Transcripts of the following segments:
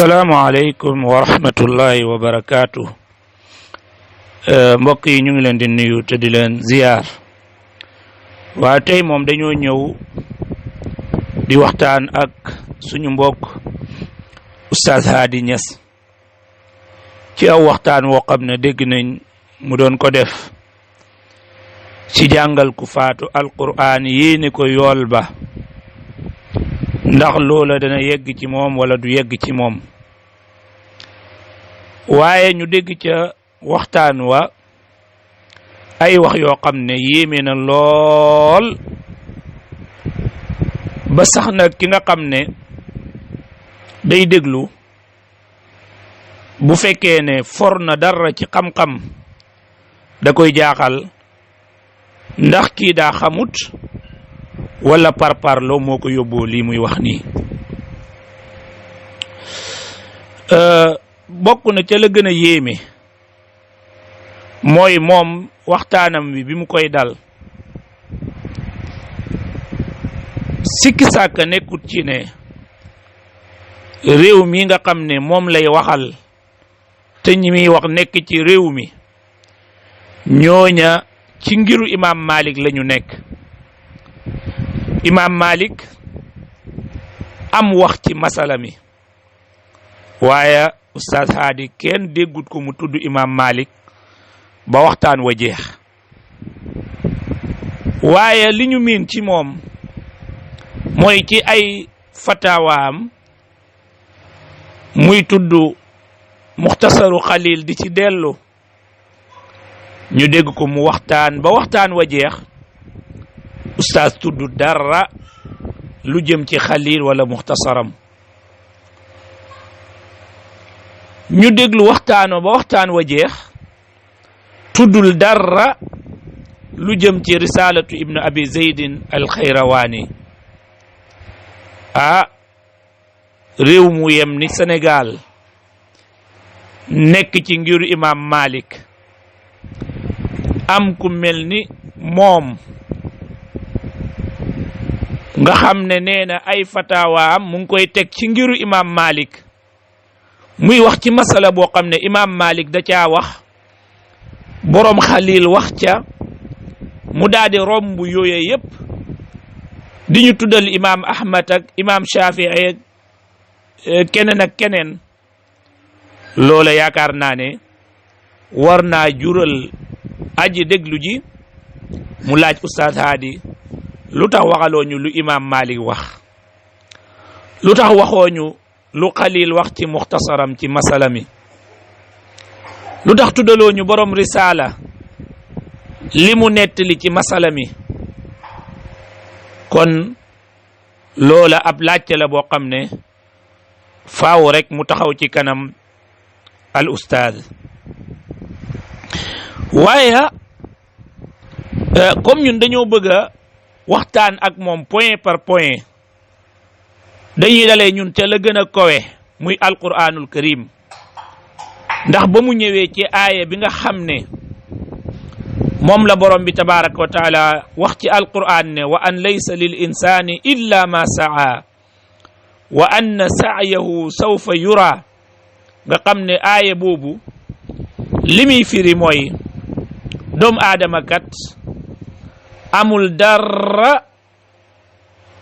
asalaamaaleykum wa rahmatullahi wa barakaatu. Mbokk yi ñu ngi leen di nuyu te di leen ziyaar. waaye tey moom dañoo ñëw di waxtaan ak suñu mbokk Oustaz Hady Niass ci aw waxtaan woo xam ne dégg nañ mu doon ko def ci jàngal ku faatu alquraan yéene ko yool ba ndax loola dana yegg ci moom wala du yegg ci moom. waaye ñu dégg ca waxtaan wa ay wax yoo xam ne yéeme na lool ba sax na ki nga xam ne day déglu bu fekkee ne for na dara ci xam-xam da koy jaaxal ndax kii daa xamut wala parparloo moo ko yóbboo lii muy wax nii. bokk na ca la gën a yéeme mooy moom waxtaanam wi bi mu koy dal sikki sàkka nekkut ci ne réew mi nga xam ne moom lay waxal te ñi muy wax nekk ci réew mi ñooña ci ngiru imaam Malik lañu nekk. imaam Malik am wax ci masala mi waaye Oustaz Hady kenn déggut ko mu tudd imaam Malik ba waxtaan wa jeex. waaye li ñu miin ci moom mooy ci ay fatawaam muy tudd muxtasaru xalil di ci dellu ñu dégg ko mu waxtaan ba waxtaan wa jeex Oustaz tudd dara lu jëm ci xalil wala muxtasaram. ñu déglu waxtaanoo ba waxtaan wa jeex tuddul dara lu jëm ci risalatu ibnu abi zeydin al xayrawaani. réew mu yem ni Sénégal nekk ci ngiru imam Malik am ku mel ni moom nga xam ne nee na ay fatawaam mu ngi koy teg ci ngiru imam Malik muy wax ci masala boo xam ne imaam Malik da caa wax boroom xalil wax ca mu daal di romb yooye yépp di ñu tuddal imaam Ahmad ak imaam Shafii ak keneen ak keneen. loola yaakaar naa ne war naa jural aji déglu ji mu laaj Oustaz Hady lu tax waxaloo ñu lu imaam Malik wax, lu tax waxoo ñu lu xalil wax ci muxtasaram ci masala mi, lu tax tuddaloo ñu borom risaala li mu nettali ci masala mi. kon loola ab laajte la boo xam ne faaw rek mu taxaw ci kanam al ustaaz. waaye comme ñun dañoo bëgg a waxtaan ak moom point par point dañuy dalee ñun ca la gën a kowe muy alquranul karim, ndax ba mu ñëwee ci aaya bi nga xam ne moom la borom bi tabaraka wa taala wax ci alquran ne wa an laysa lil insani illa ma saa wa anna sa'yahu sawfa yura, nga xam ne aaya boobu li muy firi mooy doomu aadama kat amul dara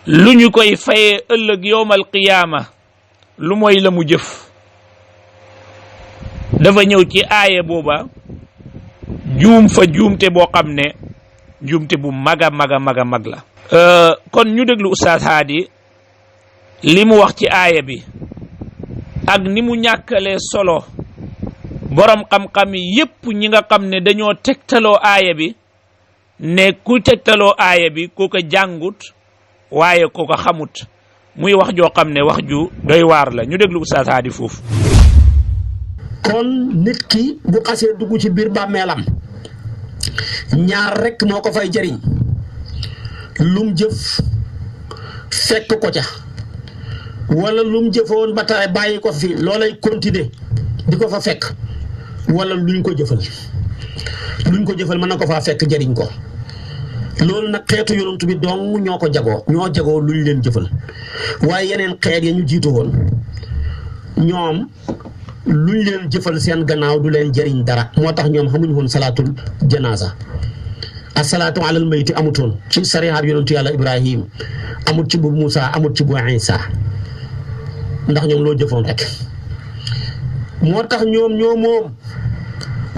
lu ñu koy fayee ëllëg yowmal qiyaama lu mooy la mu jëf. dafa ñëw ci aaya booba juum fa juumte boo xam ne juumte bu mag a mag a mag a mag la. kon ñu déglu Oustaz Hady li mu wax ci aaya bi ak ni mu ñàkkalee solo borom xam-xam yi yépp ñi nga xam ne dañoo tegtaloo aaya bi ne ku tegtaloo aaya bi ku ko jàngut waaye ku ko xamut, muy wax joo xam ne wax ju doy waar la. ñu déglu Oustaz Hady foofu. kon nit ki bu xasee dugg ci biir bàmmeelam ñaar rekk moo ko fay jëriñ, lum jëf fekk ko ca wala lum jëfoon ba tare bàyyi ko fi loolay continuer di ko fa fekk, wala luñ ko jëfal mën na ko faa fekk jëriñ ko. loolu nag xeetu yonent bi dong ñoo ko jagoo, ñoo jagoo luñ leen jëfal. waaye yeneen xeet ya ñu jiitu woon ñoom luñ leen jëfal seen gannaaw du leen jëriñ dara moo tax ñoom xamuñ woon salaatul janaasa asalaatu alal mayti amutoon ci sariyaat yonentu yàlla Ibrahim amut ci bu Moussa amut ci bu Isa ndax ñoom loo jëfoon rek moo tax ñoom ñoo moom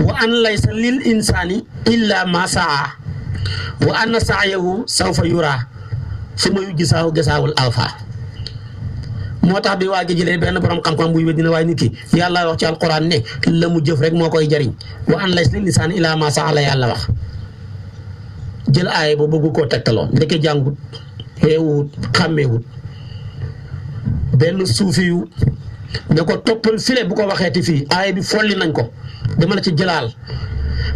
wa an laysa lil insaani illa ma saa wa anna sa'yahu sawfa yura summa yujzaahu jazaa'ul awfaa moo tax bi waa gi jëlee benn borom xam-xam buy dina waaye nit ki yàlla wax ci alquran ne la mu jëf rek moo koy jariñ wa an laysa lil insaani illa ma saa la yàlla wax jël aaya ba bëgg koo tegtaloo ndeke jàngut xeewut xàmmeewut benn suufi yu ne ko toppal file bu ko waxeeti fii aaya bi folli nañ ko demal ci jëlaal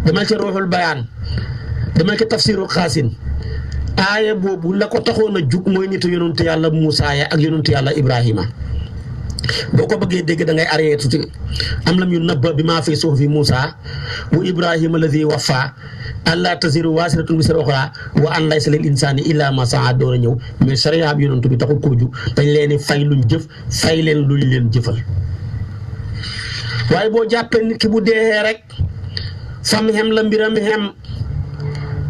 demal ci ruuxul bayaan demal ci tafsiru xaasin aaya boobu la ko taxoon a jug mooy nitu yonentu yàlla Muusaa ya ak yonentu yàlla Ibrahima boo ko bëggee dégg da ngay arrêté tuuti am lam yu nabba bi maa fi suhufi Muusaa wa Ibrahima alladi waffaa allaa taziru waasiratun wizra uxraa wa an laysa lil insaani illaa maa saa door a ñëw mais sariya bi yonentu bi taxul koo jug dañ leen di fay luñ jëf fay leen luñ leen jëfal waaye boo jàppee nit ki bu dee rek fam xem la mbiram xem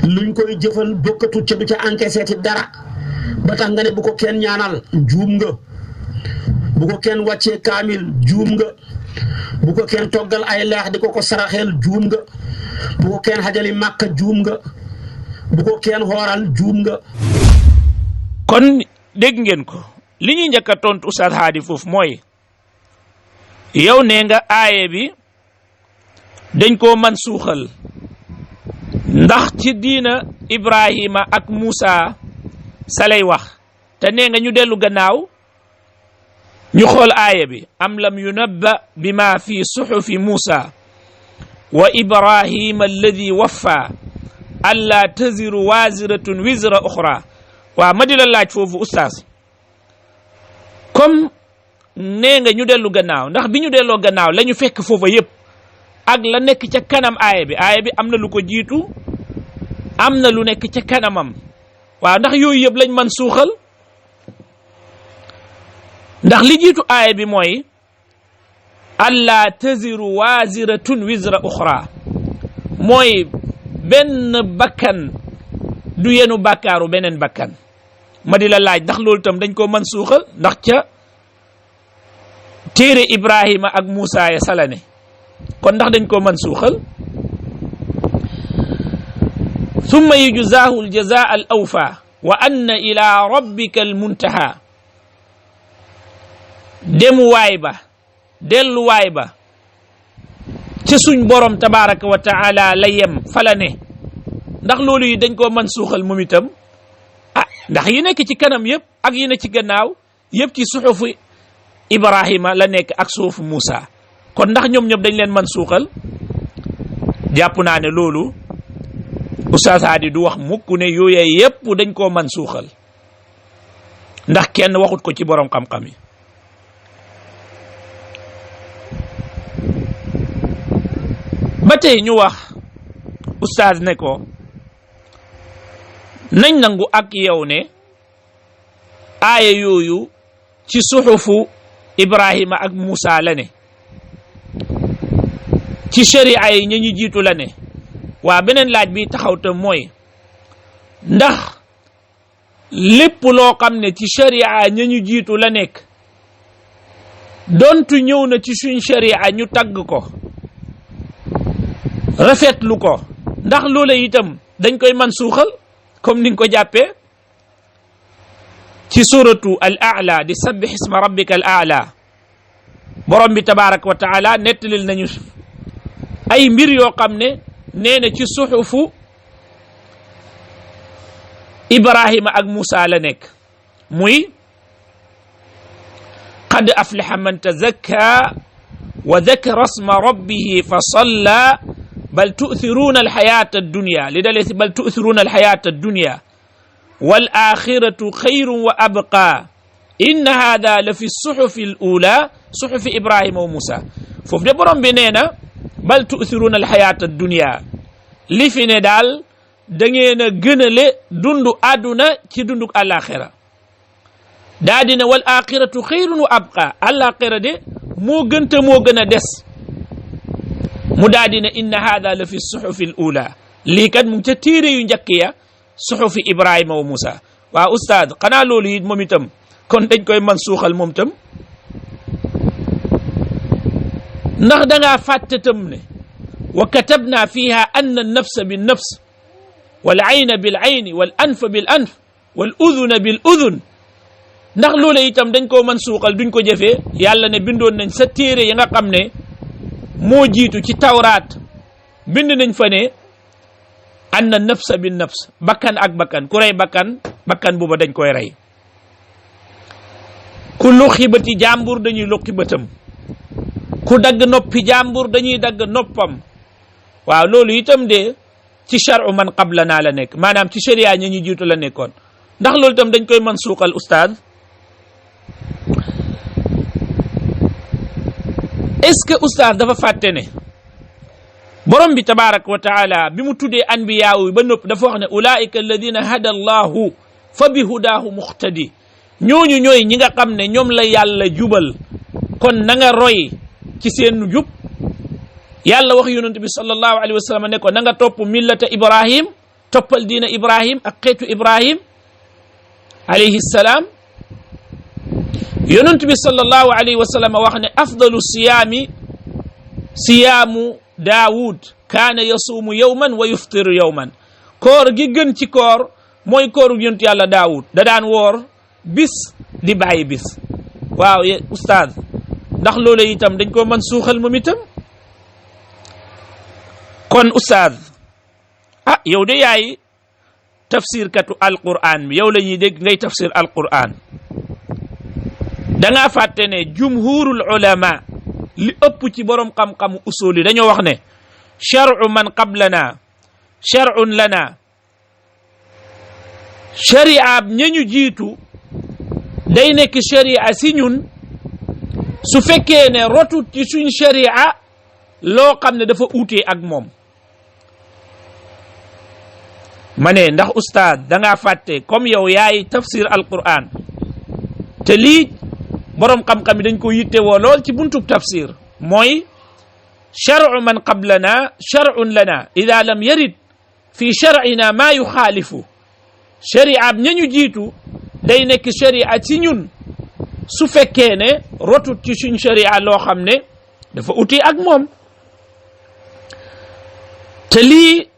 luñ koy jëfal bokkatu ca du ca encaissé ci dara ba tax nga ne bu ko kenn ñaanal juum nga bu ko kenn wàccee kaamil juum nga bu ko kenn toggal ay laax di ko saraxeel juum nga bu ko kenn xajali màkka juum nga bu ko kenn xooral juum nga. kon dégg ngeen ko li ñuy njëkk a tontu Oustaz Hady foofu mooy yow nee nga aaye bi dañ koo man suuxal ndax ci diina Ibrahima ak Moussa sa lay wax te nee nga ñu dellu gannaaw ñu xool aaya bi am lam yunabba bima fi suhufi Moussa wa Ibrahima alladi waffa alla taziru waziratun wizra uxra waaw ma di la laaj foofu oustaz comme nee nga ñu dellu gannaaw ndax bi ñu delloo gannaaw la ñu fekk foofa yépp ak la nekk ca kanam aaya bi am na lu ko jiitu am na lu nekk ca kanamam waaw ndax yooyu yëpp lañ man suuxal ndax li jiitu aaya bi mooy alla taziru waziratun wizra uxra mooy benn bakkan du yenu bàkkaaru beneen bakkan ma di la laaj ndax loolu tam dañ ko man suuxal ndax ca téere Ibrahima ak Moussa ya salane kon ndax dañ ko man suuxal summa yujzaahu aljazaa al awfa wa anna ila rabbika almuntaha demuwaay ba delluwaay ba ca suñ borom tabaraka wa taala la yem fala ne ndax loolu yi dañ koo man suuxal moom itam ndax yi nekk ci kanam yëpp ak yi nekk ci gannaaw yëpp ci suxufu Ibrahima la nekk ak suufu Moussa kon ndax ñoom ñëpp dañ leen man suuxal jàpp naa ne loolu Oustaz Hady du wax mukk ne yooyee yëpp dañ koo man suuxal ndax kenn waxut ko ci borom xam-xam yi ba tey ñu wax Oustaz ne ko nañ nangu ak yow ne aaya yooyu ci suxufu Ibrahima ak Moussa la ne ci sharia yi ñu jiitu la ne waa beneen laaj bi taxaw tam mooy ndax lépp loo xam ne ci sharia ñu jiitu la nekk dontu ñëw na ci suñ sharia ñu tagg ko rafetlu ko ndax loola itam dañ koy man suuxal comme ni nga ko jàppee ci suratu al a'la di sabbih isma rabbika al a'la borom bi tabaraka wa taala nettalil nañu ay mbir yoo xam ne nee na ci suxufu Ibrahima ak Moussa la nekk muy qad aflaha man tazakka wa dakara isma rabbihi fa salla bal tu'thiruna alxayata addunya li dalee si bal tu'thiruna alxayata addunya wal axiratu xayrun wa abqa inna hada la fi suxufi al ula suxufi Ibrahima wa Moussa foofu de borom bi nee na bal tu'thiruna alxayata addunya li fi ne daal da ngeen a gënale dundu àdduna ci dunduk àllaaxira daa dina wal axiratu xayrun wa abqa àllaaxira de moo gën te moo gën a des mu daal di ne inna hada la fi suxufi l ula lii kat mu ngi ca téere yu njëkk ya suxufi Ibrahima wa Moussa waaw oustaz xanaa loolu it moom itam kon dañ koy man suuxal moom itam ndax dangaa fàtte tam ne wa katabna fiha anna an-nafsa bin-nafs wal ayna bil ayni wal anfa bil anf wal udhuna bil udhun ndax loola itam dañ koo mën suuxal duñ ko jëfee yàlla ne bindoon nañ sa téere ya nga xam ne moo jiitu ci tawraat bind nañ fa ne anna nafsa bin nafs bakkan ak bakkan ku rey bakkan bakkan booba dañ koy rey ku luqi bëti jàmbur dañuy luqi bëtam ku dagg noppi jàmbur dañuy dagg noppam waaw loolu itam de ci charu man qablana la nekk maanaam ci sharia ñi ñu jiitu la nekkoon ndax loolu itam dañ koy mën suuxal ustaad est-ce que ustaad dafa fàtte ne borom bi tabaraka wa taala bi mu tuddee anbiyaaw yi ba nopp dafa wax ne ulaika alladina hada allahu fa bi hudaahu muqtadi ñooñu ñooy ñi nga xam ne ñoom la yàlla jubal kon na nga roy ci seen jub yàlla wax yonent bi sallallahu alayhi wa sallam ne ko na nga topp millata ibrahim toppal diina ibrahim ak xeetu ibrahim alayhi salaam yonent bi sallallahu alayhi wa sallam wax ne afdalu siyaami siyaamu daawud kaana yasuumu yawman wa yuftiru yawman koor gi gën ci koor mooy kooru yonent yàlla daawud da daan woor bis di bàyyi bis waaw ustaad ndax loolu itam dañ ko mën suuxal moom itam kon ustaad ah yow de yaay tafsir katu alquran bi yow la ñuy dégg ngay tafsir alquran da ngaa fàtte ne jumhurul ulama li ëpp ci borom xam-xamu usul yi dañoo wax ne charu man qablana charun lana sharia ñañu jiitu day nekk sharia si ñun su fekkee ne rotut ci suñ sharia loo xam ne dafa uutee ak moom ma ne ndax ustaad da ngaa fàtte comme yow yaay tafsir alquran te lii borom xam-xam yi dañ ko yitte woo lool ci buntub tafsir mooy charu man qablana charun lana ida lam yarid fi charina maa yuxaalifu sharia ñañu jiitu day nekk sharia ci ñun su fekkee ne rotut ci suñ sharia loo xam ne dafa uti ak moom te lii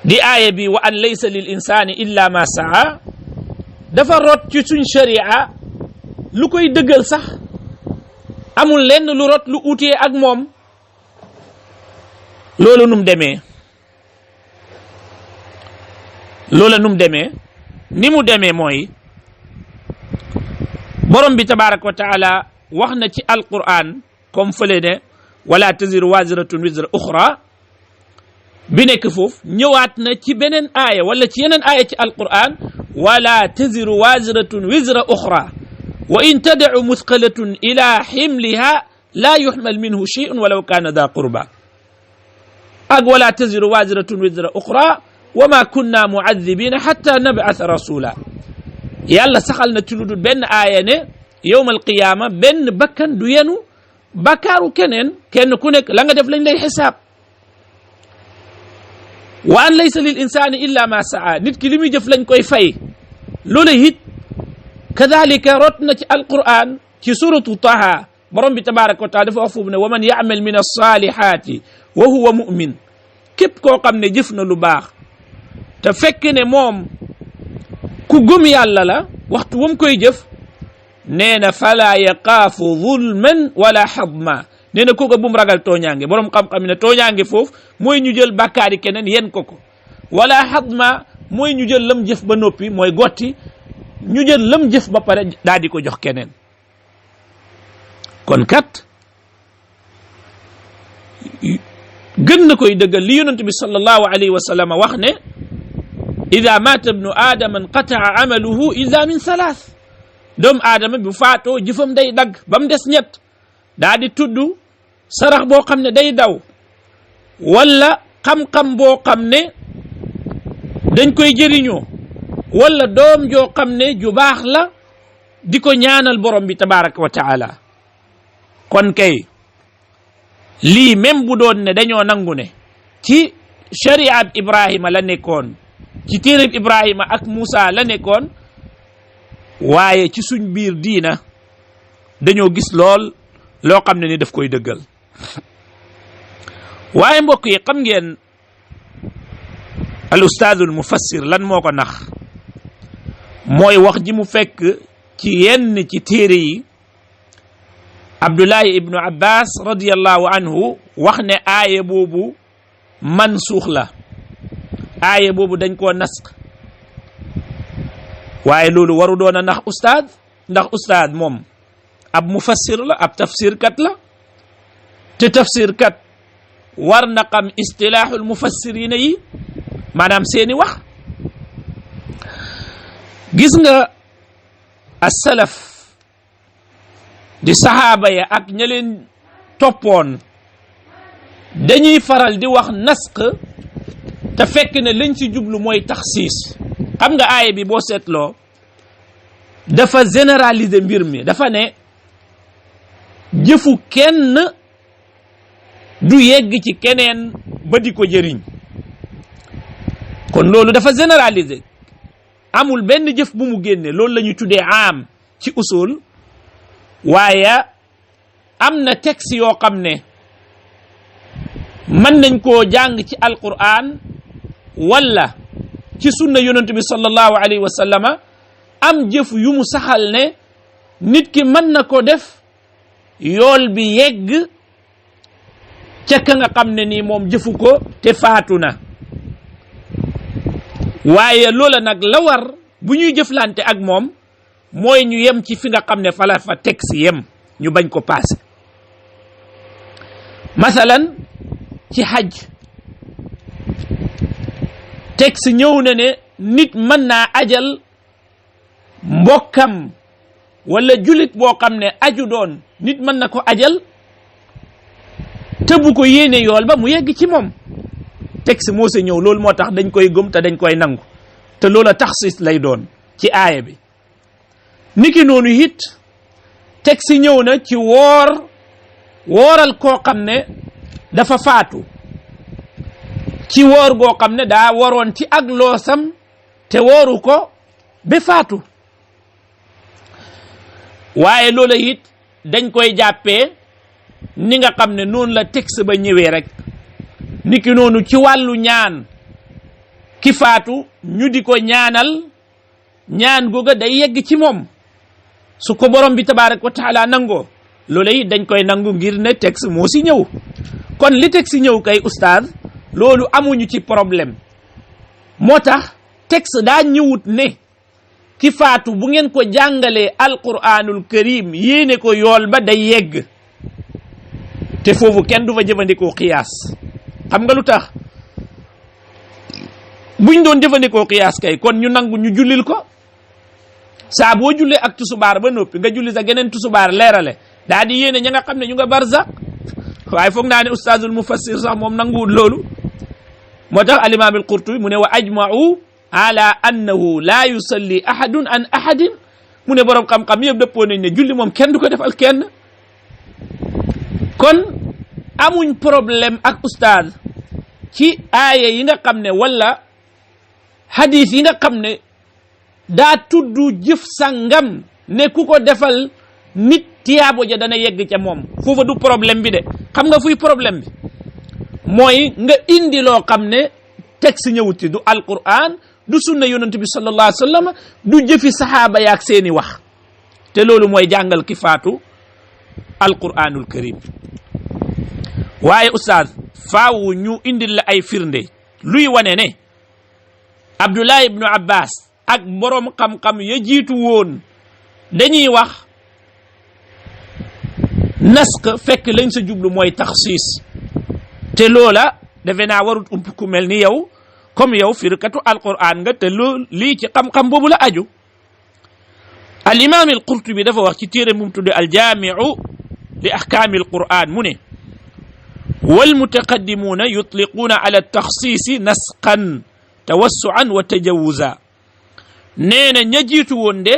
di aaya bi wa an laysa lil insani illa ma saa dafa rot ci suñ sharia lu koy dëggal sax amul lenn lu rot lu utee ak moom loolu num demee loola num demee ni mu demee mooy borom bi tabaraka wa taala wax na ci alquran comme fële ne wala taziru waziratun wizra uxra bi nekk foofu ñëwaat na ci beneen aaya wala ci yeneen aaya ci alquran wala taziru waziratun wizra uxra wa in tad'u muthqalatun ila ximliha la yuxmal minhu shay'un walaw kana da qurba ak wala taziru waziratun wizra uxra wa ma kunna mu'adhibina hatta nab'atha rasula yàlla saxal na ci lu dul benn aaya ne yawmal qiyaama benn bakkan du yenu bakkaaru keneen kenn ku nekk la nga def lañ lay xisaab wa an laysa lil insani illa ma saa nit ki li muy jëf lañ koy fay loolu it kadalika rot na ci alquran ci suratu taha borom bi tabaraka wa taala dafa wax foofu ne wa man ya'mal min as-salihati wa huwa mu'min képp koo xam ne jëf na lu baax te fekk ne moom ku gëm yàlla la waxtu wam koy jëf nee na fala yaqaafu zulman wala hadma nee na kooku bu mu ragal tooñaange borom xam-xam ne tooñaange foofu mooy ñu jël bàkkaari keneen yen ko wala hadma mooy ñu jël lam jëf ba noppi mooy gotti ñu jël lam jëf ba pare daal di ko jox keneen kon kat gën na koy dëggal li yonent bi sallallahu alayhi wa sallam wax ne ida mata ibnu aadama inqataa amaluhu illa min thalath doomu aadama bu faatoo jëfam day dagg ba mu des ñett daa di tudd sarax boo xam ne day daw wala xam-xam boo xam ne dañ koy jëriñoo wala doom joo xam ne ju baax la di ko ñaanal borom bi tabaraka wa taala kon kay lii même bu doon ne dañoo nangu ne ci shari'ab Ibrahima la nekkoon ci téereb Ibrahima ak Moussa la nekkoon waaye ci suñ biir diina dañoo gis lool loo xam ne ni daf koy dëggal waaye mbokk yi xam ngeen al ustaadul mufassir lan moo ko nax mooy wax ji mu fekk ci yenn ci téere yi Abdullahi ibnu Abbas radiyallahu anhu wax ne aaya boobu mansuux la aaya boobu dañ koo nasq waaye loolu waru doon a nax ustaad ndax ustaad moom ab mufassir la ab tafsir kat la te tafsir kat war na xam istilaaxul mufassirina yi maanaam seeni wax gis nga as-salaf di saxaaba ya ak ña leen toppoon dañuy faral di wax nasq te fekk ne lañ ci jublu mooy taxsiis xam nga aaya bi boo seetloo dafa généraliser mbir mi dafa ne jëfu kenn du yegg ci keneen ba di ko jëriñ kon loolu dafa généraliser amul benn jëf bu mu génne loolu la ñuy tuddee am ci usul waaye am na texte yoo xam ne mën nañ koo jàng ci alquran wala ci sunna yonent bi sallallahu alayhi wa sallama am jëf yu mu saxal ne nit ki mën na ko def yool bi yegg ca ka nga xam ne nii moom jëfu ko te faatu na waaye loola nag la war bu ñuy jëflante ak moom mooy ñu yem ci fi nga xam ne fala fa texte yem ñu bañ ko passé masalan ci xaj texte ñëw na ne nit mën naa ajal mbokkam wala julit boo xam ne aju doon nit mën na ko ajal te bu ko yéene yool ba mu yegg ci moom texte moo sa ñëw loolu moo tax dañ koy gëm te dañ koy nangu te loola taxsis lay doon ci aaya bi niki noonu it texte ñëw na ci wooral koo xam ne dafa faatu ci woor goo xam ne daa waroon ci ak loosam te wooru ko ba faatu waaye loola it dañ koy jàppee ni nga xam ne noonu la texte ba ñëwee rek niki noonu ci wàllu ñaan ki faatu ñu di ko ñaanal ñaan googa day yegg ci moom su ko borom bi tabaaraka wa taala nangoo loola it dañ koy nangu ngir ne texte moo si ñëw kon li texte ñëw kay ustaaz loolu amuñu ci problème moo tax texte daa ñëwut ne ki faatu bu ngeen ko jàngalee alquranul karim yéene ko yool ba day yegg te foofu kenn du fa jëfandikoo qiyaas xam nga lu tax buñ doon jëfandikoo qiyaas kay kon ñu nangu ñu jullil ko saa boo jullee ak tusubaar ba noppi nga julli sa geneen tusubaar leerale daa di yéene ña nga xam ne ñu nga barzaq waaye foog naa ne ustaazul mufassir sax moom nanguwul loolu moo tax alimaam al qurtubi mu ne wa ajma'u ala annahu la yusalli ahadun an ahadin mu ne borom xam-xam yëpp dëppoo nañ ne julli moom kenn du ko defal kenn kon amuñ problème ak ustaaz ci aaya yi nga xam ne wala hadith yi nga xam ne daa tudd jëf sangam ne ku ko defal nit tiyaabo ja dana yegg ca moom foofa du problème bi de xam nga fuy problème bi mooy nga indi loo xam ne texte ñëwuti du alquran du sunna yonent bi sallallahu alayhi wa sallam du jëfi saxaaba yaak seeni wax te loolu mooy jàngal ki faatu alquranul karim waaye ustaaz faaw ñu indil la ay firnde luy wane ne Abdullah ibnu Abbas ak borom xam-xam ya jiitu woon dañuy wax nasq fekk lañ sa jublu mooy taxsiis te loola defe naa warut ump ku mel ni yow comme yow firkatu alquran nga te loolu lii ci xam-xam boobu la aju al imam al qurtubi dafa wax ci téere mu tudde al jaamiu li ahkaami al quran mu ne wal mutaqaddimuuna yutliquuna ala taxsiisi nasqan tawassuan wa tajawuza nee na ña jiitu woon de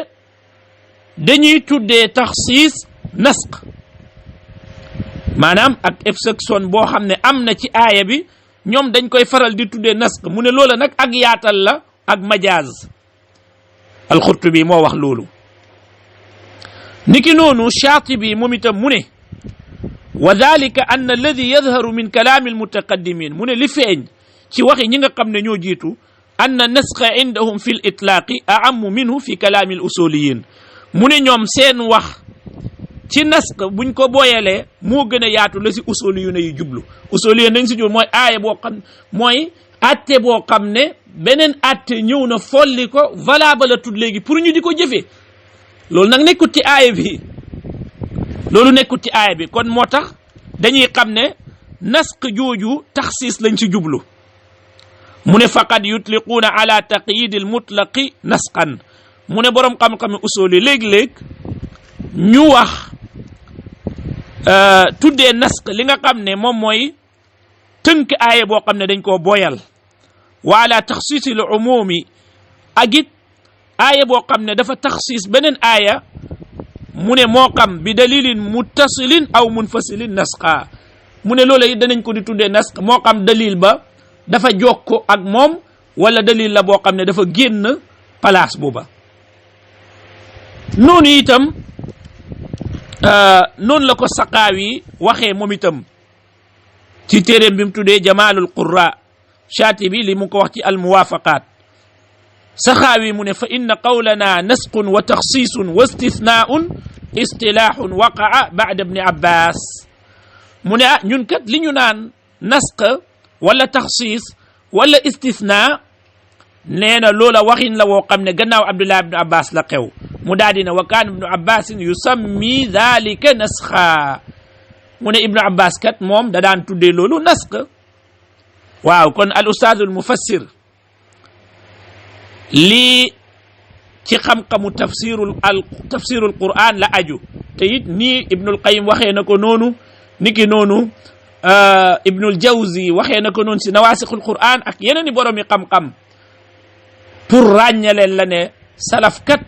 dañuy tuddee taxsiis nasq maanaam ak exception boo xam ne am na ci aaya bi ñoom dañ koy faral di tuddee nasq mu ne loola nag ak yaatal la ak majaaz alxurtubi moo wax loolu niki noonu shaatibi moom itam mu ne wa dalika ann alladi yadharu min kalaami almutaqaddimin mu ne li feeñ ci waxi ñi nga xam ne ñoo jiitu anna nasqa indahum fi l itlaaqi aamu minhu fi kalaami al usuliyin mu ne ñoom seen wax ci nasq buñ ko booyalee moo gën a yaatu la si usuliyuna yu jublu usuliyun dañ si jublu mooy aaya boo xam mooy atte boo xam ne beneen atte ñëw na folli ko valable la tudd léegi pour ñu di ko jëfee loolu nag nekkut ci aaya bi loolu nekkut ci aaya bi kon moo tax dañuy xam ne nasq jooju taxsiis lañ ci jublu mu ne faqad yutliquuna ala taqyid al mutlaqi nasqan mu ne boroom xam-xami usul yi léeg-léeg ñu wax tuddee nasq li nga xam ne moom mooy tënk aaya boo xam ne dañ koo boyal wa ala taxsiis al umumi ak it aaya boo xam ne dafa taxsiis beneen aaya mu ne moo xam bi dalilin muttasilin aw munfasilin nasqa mu ne loola it danañ ko di tuddee nasq moo xam dalil ba dafa jokko ak moom wala dalil la boo xam ne dafa génn place booba noonu itam noonu la ko Saqaawi waxee moom itam ci téeréem bi mu tuddee Jamaalul Qurra Shaatibi li mu ko wax ci almuwaafaqaat Saqaawi mu ne fa inna qawlana nasqun wa taxsiisun wa istithnaun istilaaxun waqaa ba'da ibni Abbas mu ne ñun kat li ñu naan nasq wala taxsiis wala istithna nee na loola waxin la woo xam ne gannaaw Abdullah ibnu Abbas la xew mu daal di ne wa kaan ibnu Abbasin yusammi dalika nasxa mu ne ibnu Abbas kat moom da daan tuddee loolu nasq waaw kon al ustaadul mufassir lii ci xam-xamu tafsirul Qur'an la aju te it nii Ibnul Qayyim waxee na ko noonu niki noonu Ibnul Jawzi waxee na ko noonu si nawaasiqul Qur'an ak yeneen i borom yi xam-xam pour ràññaleen la ne salaf kat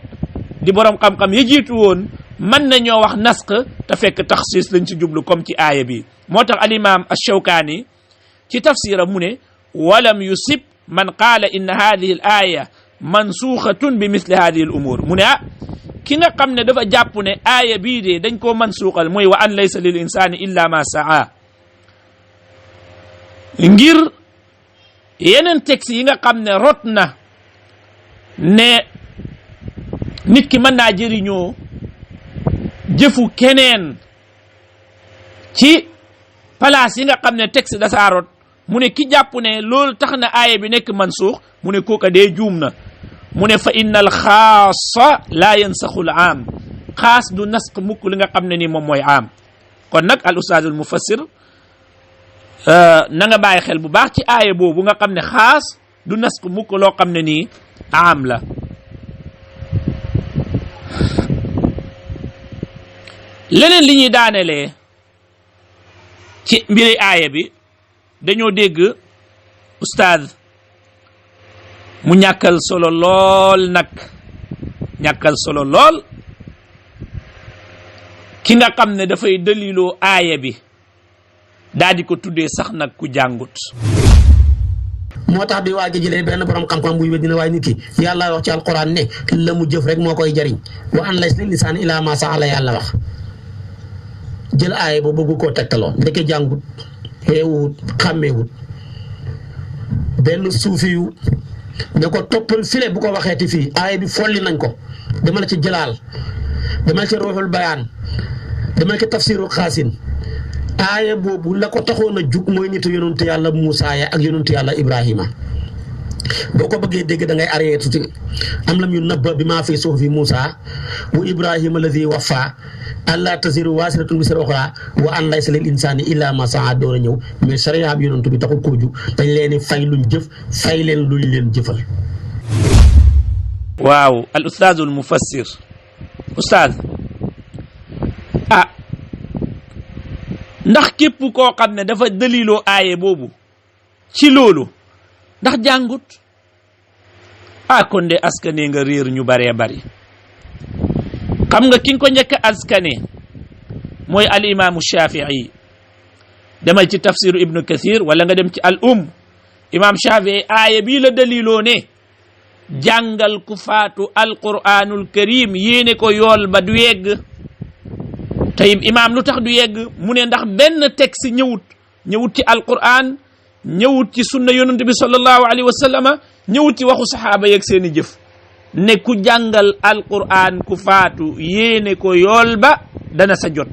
di borom xam-xam ya jiitu woon mën nañoo wax nasq te fekk taxsiis lañ ci jublu comme ci aaya bi moo tax al imam ash-Shawkaani ci tafsira mu ne walam yusib man qaala inna hadihi al aya mansuuxatun bi misli hadihi al umur mu ne ki nga xam ne dafa jàpp ne aaya bii de dañ koo mansuuxal mooy wa an laysa lil insani illa ma saa ngir yeneen texte yi nga xam ne rot na ne nit ki mën naa jëriñoo jëfu keneen ci place yi nga xam ne texte da saa rot mu ne ki jàpp ne loolu tax na aaya bi nekk mansuux mu ne kooka dee juum na mu ne fa inna al xaasa laa yansaxu al aam xaas du nasq mukk li nga xam ne ni moom mooy aam kon nag al ustaadul mufassir na nga bàyyi xel bu baax ci aaya boobu nga xam ne xaas du nasq mukk loo xam ne nii aam la leneen li ñuy daanelee ci mbiri aaya bi dañoo dégg ustaad mu ñàkkal solo lool nag ñàkkal solo lool ki nga xam ne dafay daliloo aaya bi daal di ko tuddee sax nag ku jàngut moo tax bi waa gi jëlee benn borom xam-xam buy weddina waaye nit ki yàlla wax ci alquran ne la mu jëf rek moo koy jariñ wa an laysa lil insaani illaa maa sa'a la yàlla wax jël aaya ba bëgg koo tegtaloo ndeke jàngut xeewut xàmmeewut benn suufi yu ne ko toppal file bu ko waxeeti fii aaya bi folli nañ ko demal ci jëlaal demal ci ruuxul bayaan demal ci tafsirul xaasin aaya boobu la ko taxoon a jug mooy nitu yonentu yàlla Muusaa ya ak yonentu yàlla Ibrahima boo ko bëggee dégg da ngay arrêté tuuti am lam yu nabba bi maa fi suhufi Muusaa wa Ibrahima alladi waffaa allaa taziru waasiratun wisra uxraa wa an laysa lil insaani illaa maa sa'a door a ñëw mais sariya bi yonentu bi taxul koo jug dañ leen fay luñ jëf fay leen luñ leen jëfal. waaw al ustaadul mufassir ustaad ndax képp koo xam ne dafa daliloo aaye boobu ci loolu ndax jàngut kon de askane nga réer ñu baree bari xam nga ki nga ko njëkk a askane mooy al imaamu Shafii demal ci tafsiru ibnu kathir wala nga dem ci al imam Shafii aaya bii la daliloo ne jàngal ku faatu alquranul karim yéene ko yool ba du yegg. tayib imam lu tax du yegg mu ne ndax benn texte ñëwut ci alquran ñëwut ci sunna yonent bi sallallahu alayhi wa sallama ñëwut ci waxu saxaaba yeeg seeni jëf ne ku jàngal alquran ku faatu yéene ko yool ba dana sa jot.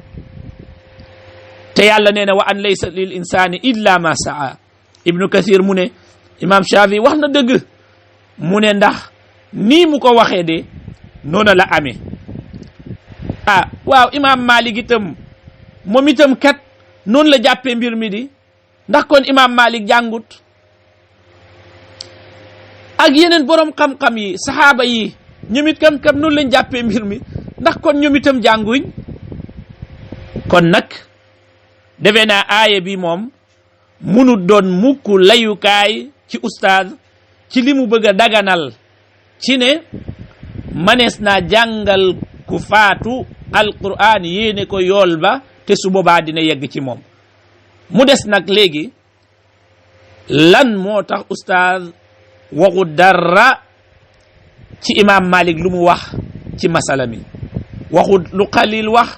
te yàlla nee na wa an laysa lil insani illa ma saa. ibnu kathir mu ne imam Shafii wax na dëgg mu ne ndax nii mu ko waxee de noona la amee. waaw imam Malik itam moom itam kat noonu la jàppee mbir mi di ndax kon imam Malik jàngut ak yeneen borom xam-xam yi saxaaba yi ñoom it kam noonu lañ jàppee mbir mi ndax kon ñoom itam jànguñ. kon nag defe naa aaya bi moom munut doon mukk layukaay ci ustaaz ci li mu bëgg a daganal ci ne manees naa jàngal ku faatu alquran yéene ko yool ba te su boobaa dina yegg ci moom. mu des nag léegi lan moo tax ustaaz waxu dara ci imam Malik lu mu wax ci masala mi, waxut lu Xalil wax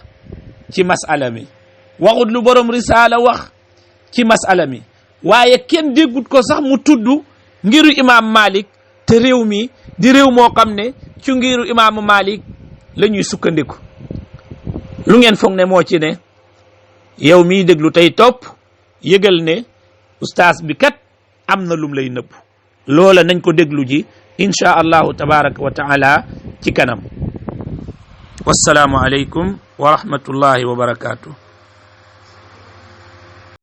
ci masala mi, waxut lu borom risaala wax ci masala mi, waaye kenn déggut ko sax mu tudd ngiru imam Malik te réew mi di réew moo xam ne ci ngiru imaamu Malik la ñuy sukkandiku. lu ngeen foog ne moo ci ne? yow miy déglu tey topp yëgal ne ustaas bi kat am na lum lay nëbb. loola nañ ko déglu ji insha allahu tabaraka wa taala ci kanam. wassalaamu aleykum wa rahmatullahi wa barakatuh.